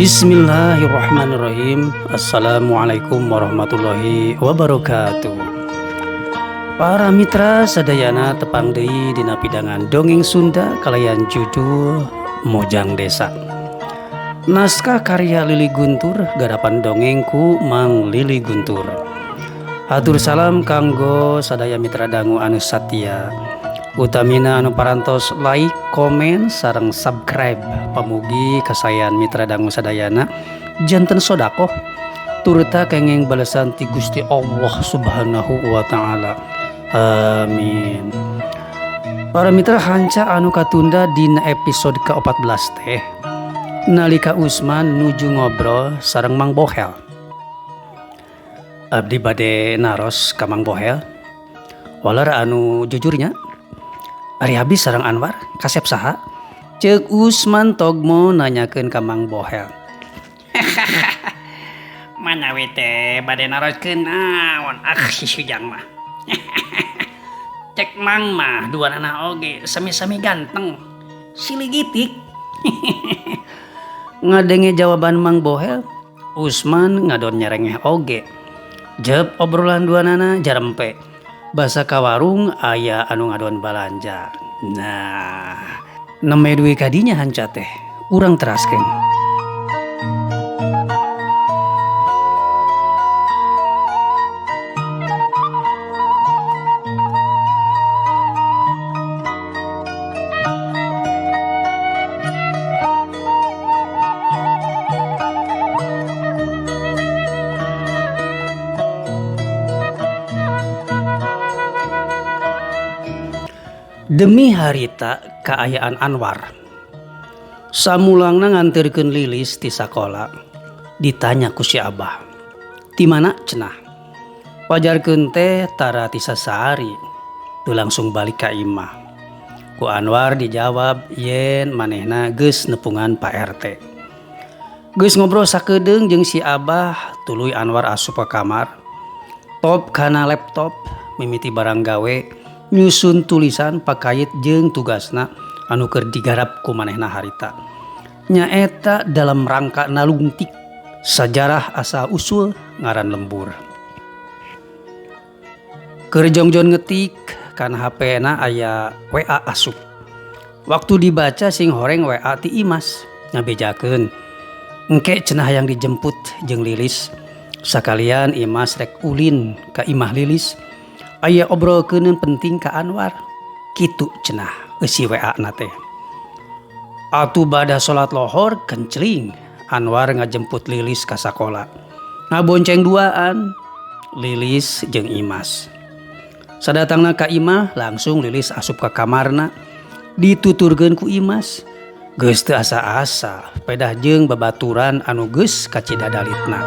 Bismillahirrahmanirrahim. Assalamualaikum warahmatullahi wabarakatuh. Para mitra sadayana, tepang deui dina pidangan dongeng Sunda kalayan judul Mojang Desa. Naskah karya Lili Guntur, garapan dongeng ku Mang Lili Guntur. Hatur salam kanggo sadaya mitra dangu anu satia, utamina anu parantos like, komen, sareng subscribe. Pamugi kasayan mitra dangu sadayana janten sodakoh turta kenging balasan ti Gusti Allah Subhanahu wa Ta'ala. Amin. Para mitra, hanca anu katunda dina episode ke-14 teh nalika Usman nuju ngobrol sareng Mang Bohel. Abdi bade naros ka Mang Bohel, waler anu jujur nya. Ari Habis sareng Anwar kasep saha? Ceuk Usman Togmo nanyakeun ka Mang Bohel. Manawi teh bade naroskeun naon, ah, si Sujang mah. Cek Mang mah duanana oge sami-sami ganteng. Silih gitik. Ngadenge jawaban Mang Bohel, Usman ngadon nyerengeh oge. Jep obrolan duanana jarempe. Basa ka warung aya anu ngadon balanja. Nah, nembe dugi ka dinya hanca teh, urang teraskeun. Demi harita kaayaan Anwar. Samulangna nganterkeun Lilis ti sakola, ditanya ku si Abah. Ti mana cenah? Pajarkeun teh tara ti sasari, teu langsung balik ka imah. Ku Anwar dijawab yen manehna geus nepungan Pak RT. Geus ngobrol sakedeung jeung si Abah, tuluy Anwar asup ka kamar. Top kana laptop, mimiti barang gawe, nyusun tulisan pakait jeung tugasna anu keur digarap ku manehna harita. Nyaeta dalam rangka nalungtik sajarah asal usul ngaran lembur. Keur jongjon ngetik kana HP-na aya WA asup. Waktu dibaca sing horeng WA ti Imas ngabejakeun. Engke cenah hayang dijemput jeung Lilis. Sakalian Imas rek ulin ka imah Lilis. Aya obrolkeun penting ka Anwar. Kitu cenah eusi WA na teh. Atuh bada salat lohor kencling Anwar ngajemput Lilis ka sakola. Ngabonceng duaan Lilis jeung Imas. Sadatangna ka imah langsung Lilis asup ka kamarna, dituturkeun ku Imas. Geus teu asa-asa pedah jeung babaturan anu geus kacida dalitna.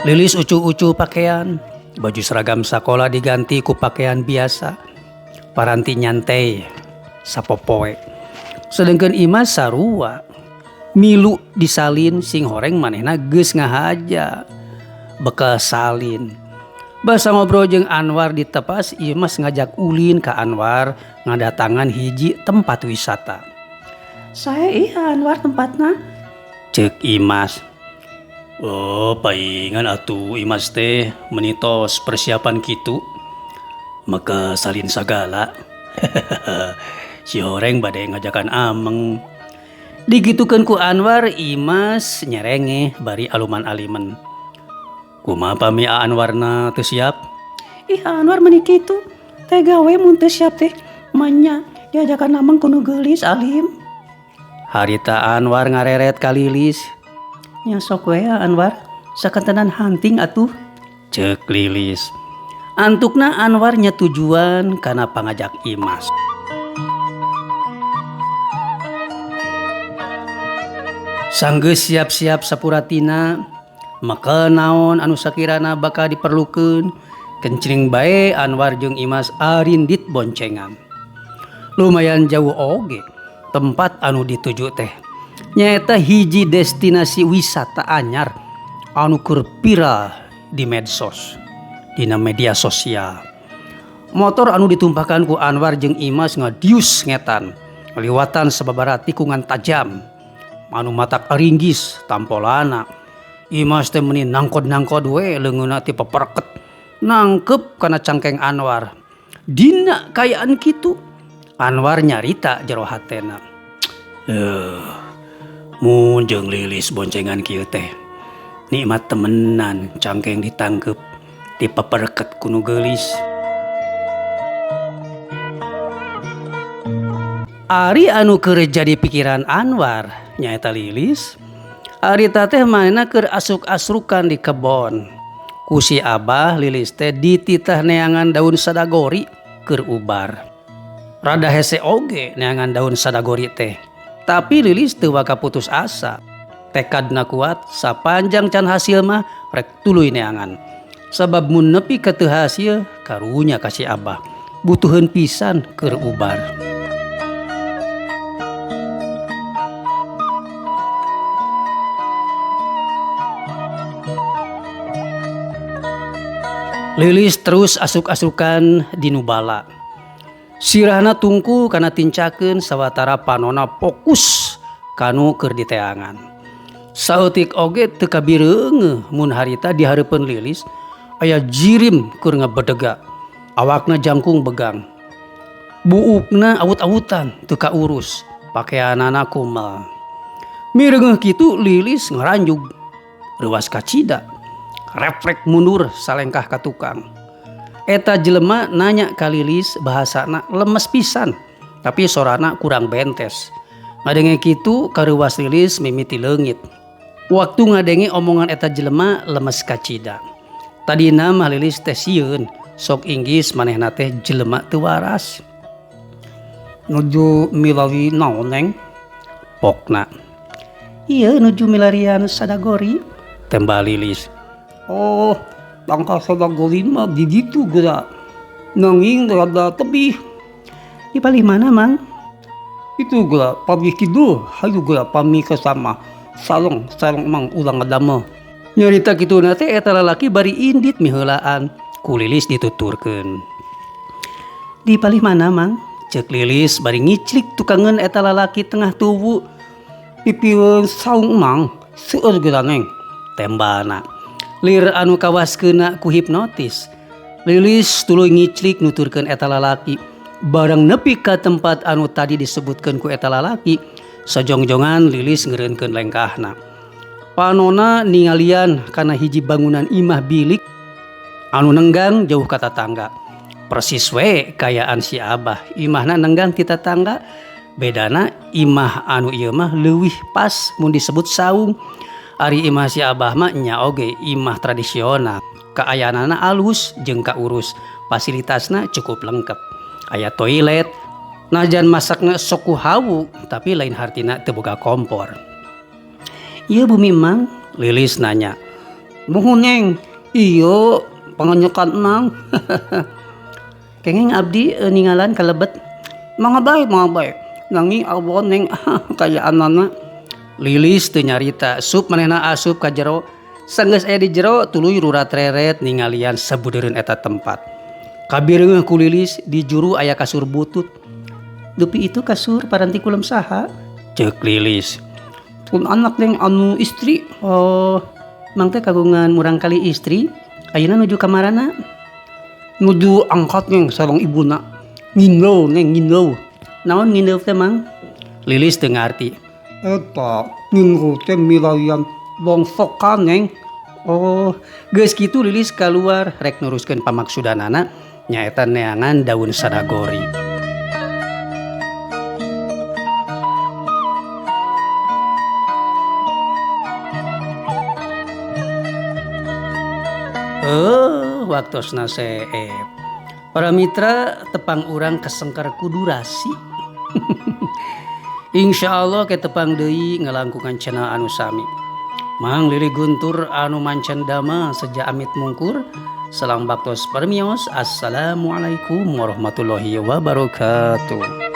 Lilis ucu-ucu pakaian, baju seragam sakola diganti ku pakaian biasa, paranti nyantai sapopoe. Sedengkeun Imas sarua, milu disalin sing horeng manehna geus ngahaja bekal salin. Basa ngobrol jeung Anwar ditepas, Imas ngajak ulin ka Anwar ngadatangan hiji tempat wisata. Sae iya Anwar tempatna? Ceuk Imas. Oh, paingan atuh Imas teh menitos persiapan kitu. Maka salin sagala. Si horeng bade ngajakan ameng. Digitukeun ku Anwar, Imas nyerengeh bari aluman alimen. Kumaha pami Anwarna teu siap? Ih, Anwar meni kitu. Tega we mun teu siap teh. Manya diajakan ameng kudu geulis alim. Harita Anwar ngareret ka Lilis. Nya sok we Anwar, sakantenan hunting atuh. Ceuk Lilis. Antukna Anwar nyatujuan kana pangajak Imas. Sanggeus siap-siap sapuratina, maka naon anu sakirana bakal diperlukeun, kencring bae Anwar jeung Imas arindit boncengan. Lumayan jauh oge tempat anu dituju teh. Nyaeta hiji destinasi wisata anyar anu keur viral di medsos, dina media sosial. Motor anu ditumpakan ku Anwar jeung Imas ngadius ngetan ngaliwatan sababaraha tikungan tajam anu matak aringgis tampolana. Imas teh meuni nangkod-nangkod we leungeunna ti peperket nangkep kana cangkeng Anwar. Dina kaayaan kitu Anwar nyarita jero hatena. Mun jeung Lilis boncengan kieu teh nikmat temenan cangkeng ditangkep dipeperket ku nu geulis. Ari anu keur jadi pikiran Anwar nyaeta Lilis. Harita teh manehna keur asruk-asrukan di kebon. Ku si Abah Lilis teh dititah neangan daun sadagori keur ubar. Rada hese oge neangan daun sadagori teh. Tapi Lilis teu waka putus asa. Tekadna kuat sapanjang can hasil mah rek tuluy neangan. Sabab mun nepi ka teu hasil karunya ka si Abah. Butuheun pisan keur ubar. Lilis terus asuk-asukan di nubala. Sirahna tungku kana tincakeun sawatara panona fokus kanu keur diteangan. Saeutik oge teu kabireungeuh mun harita di hareupeun Lilis aya jirim keur ngabedega. Awakna jangkung begang. Buukna awut-awutan teu kaurus, pakeanana kumel. Mireungeuh kitu Lilis ngaranjug. Reuwas kacida. Refleks mundur salengkah ka tukang. Eta jelema nanya ka Lilis bahasana lemes pisan, tapi sorana kurang bentes. Ngadenge kitu kareuwas Lilis mimiti leungit. Waktu ngadenge omongan eta jelema lemes kacida. Tadina mah Lilis teh sieun, sok inggis manehna teh jelema teu waras. Nuju milari naon neng? Pokna. Ieu nuju milarian sadagori, tembal Lilis. Oh, tangkal sadagori mah di ditu geura. Nanging rada tebih. Di palih mana, Mang? Itu geura palih kidul, hayu geura pami ka sama. Sareng, sareng Mang urang ngadamel. Nyarita kituna teh eta lalaki bari indit miheulaan. Ku Lilis dituturkeun. Di palih mana, Mang? Ceuk Lilis bari ngiclik tukangeun eta lalaki tengah tuwu. Pipireun saung Mang, seueur geura neng. Tembalna. Lir anu kawaskeuna ku hipnotis. Lilis tuluy ngiclik nuturkeun eta lalaki. Barang nepi ka tempat anu tadi disebutkeun ku eta lalaki, sajongjongan Lilis ngeureunkeun lengkahna. Panona ningalian kana hiji bangunan imah bilik anu nenggang jauh ka tatangga. Persis we kayaan si Abah, imahna nenggang ti tatangga. Bedana imah anu ieu mah leuwih pas mun disebut saung. Ari imah si Abah mah nya oge imah tradisional. Kaayaanana alus jeung kaurus, fasilitasna cukup lengkap. Aya toilet, najan masakna sok ku hawu, tapi lain hartina teu boga kompor. Ieu bumi Mang? Lilis nanya. Muhun neng, ieu panganyekan Mang. Kenging abdi ninggalan kalebet. Mangga bae, mangga bae. Nanging awon neng kayaanana. Lilis teu nyarita, sup manehna asup ka jero. Sanggeus aya di jero tuluy rurat reret ningalian sabudeureun eta tempat. Kabireungeuh ku Lilis di juru aya kasur butut. Dupi itu kasur paranti kulem saha? Ceuk Lilis. Pun anak neng anu istri. Oh, Mang teh kagungan murangkali istri. Ayeuna nuju ka marana? Nuju angkat neng sareng ibuna. Ngindeu neng ngindeu. Naon ngindeu teh Mang? Lilis teu ngarti. Eta ngindeu teh milarian longsokan neng. Oh, geus kitu Lilis kaluar rek nuruskeun pamaksudanana nyaeta neangan daun sadagori. Waktosna seep. Para mitra tepang urang kesengker ku durasi. Insya Allah ke tepang deui ngalangkungan channel anu sami. Mang Lili Guntur anu mancen dama seja amit mungkur. Salam baktos permios. Assalamualaikum warahmatullahi wabarakatuh.